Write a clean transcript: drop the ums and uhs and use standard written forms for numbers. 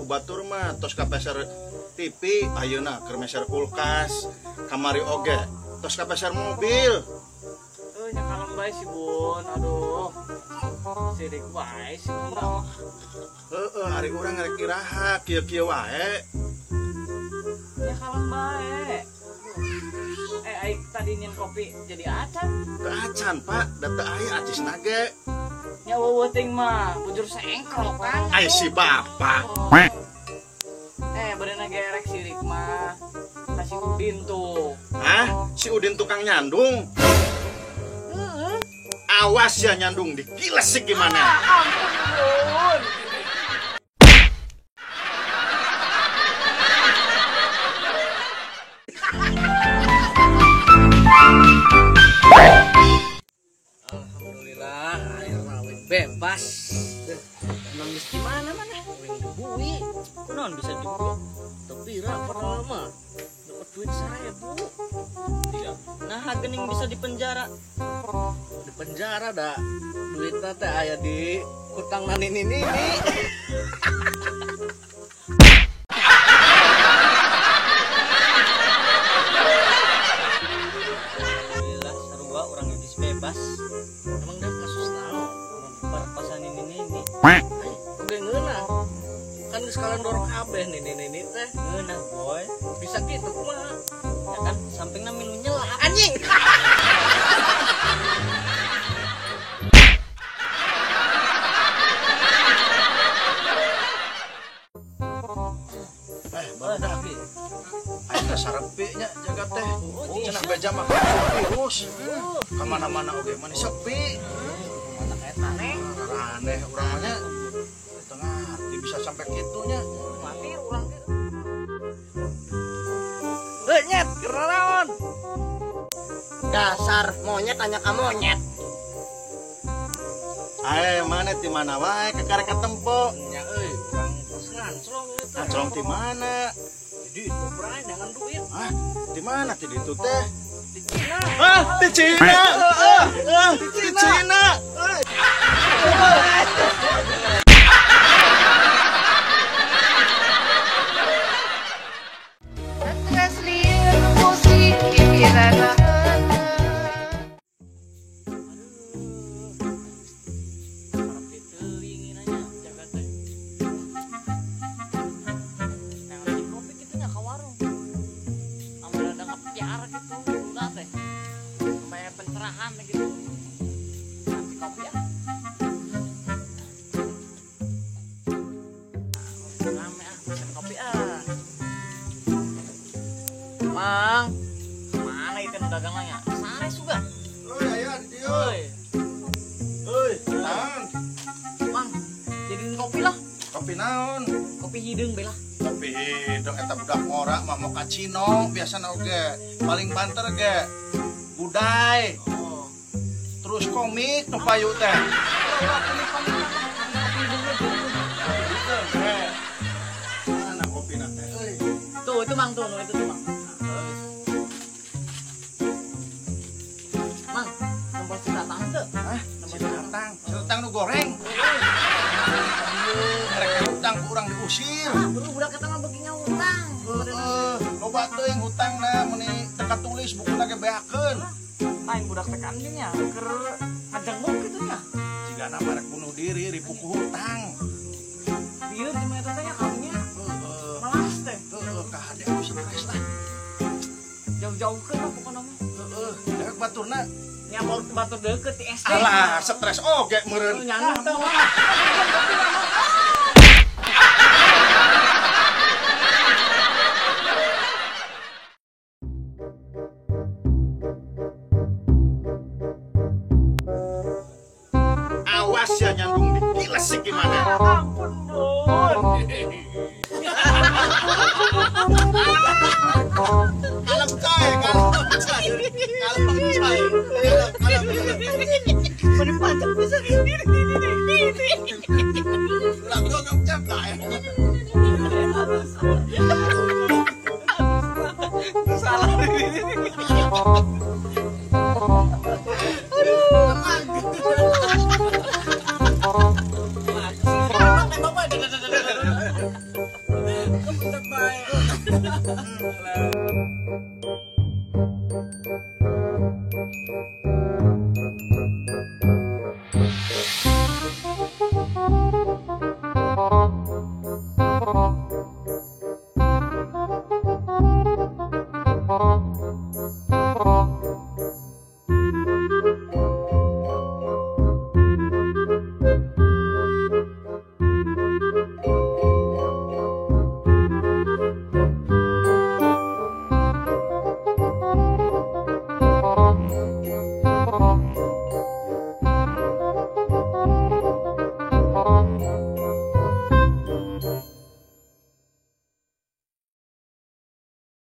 ku batur mah tos kapeser TV ayeuna keur meser kulkas kamari oge tos kapeser mobil. Nya kalem bae si Bun, aduh. Sirik wae si Bun. Heeh, ari urang rek iraha kieu-kieu wae. Nya kalem bae. Aing tadi nyin kopi jadi acan. Teu acan, Pak, da teu aya acisna ge. Nya weuweuh ting mah, bujur saengkrok kan. Ai si bapak. Beurena gerek sirik mah. Ka si Udin tuh. Hah? Si Udin tukang nyandung? Awas ya nyandung digiles sih gimana? Ampun. Alhamdulillah air rawit bebas. Emang geus di mana-mana? Wing dibui. Kunaon bisa dibui? Tapi ra padahal mah dapat duit 1000. Iya. Nah, gening bisa dipenjara. Di penjara dah. Duitna teh aya di kutang nani nini. Alhamdulillah sarua urang geus bebas. Emang dah kasus naon? Perkosa nini nini. Oge ngeunah. Kan geus kalendor kabeh nini nini teh. Ngeunah, boy. Bisa kitu kumaha? Ya kan sampingna milu nyelak anjing. Barudak aing sarepi nya jaga teh. Cenah beja mah virus. Ka mana-mana oge mani sepi. Mana eta aneh. Aneh urang mah nya. Tengah hati bisa sampai kitu nya. Mati urang ge. Heuh nyet, keur naon? Dasar monyet tanya ka monyet. Ae mana ti mana wae kakarek katempo. Nya euy, urang tos nganclong ieu teh. Nganclong ti mana? Di ditu bray dengan duit. Hah? Di mana ti ditu teh? Di Cina. Hah? Di Cina. Heeh, di Cina. Pencerahan gitu. Nanti kopi ah. Rame ah, pesen kopi ah. Mang, mana itu dagang nya? Sare suga. Oi, aya di dieu. Oi. Oi, naon? Mang, jadiin kopi lah. Kopi naon? Kopi hideung bae lah. Kopi hideung eta budak ngora mah mochaccino biasana oge. Paling banter ge. Budai. Oh. Terus komik nu payu teh. Mana kopina teh euy? Tuh, itu Mang tuh, itu tuh Mang. Mang, nomor si datang teu? Hah? Si datang, si datang nu goreng. Mereka hutang ku urang diusir. Ah, buru budak eta mah beuki ngahutang. Heeh, loba teuing hutangna meuni teu katulis bukuna ge beakeun. Lain budak teh kan nya keur ngajenguk kitu nya. Cigana mah rek bunuh diri ripuh ku hutang. Lieur jeung eta teh nya karunya. Heeh. Malas teh. Heeh, kahade aku stres lah. Jauh-jauhkeun lah pokona mah. Heeh, dewek baturna nya batur deukeut ti SD. Alah, stres oge meureun. Nyandung teh. Awas ya nyandung digiles sih gimana? Ampun, Bun.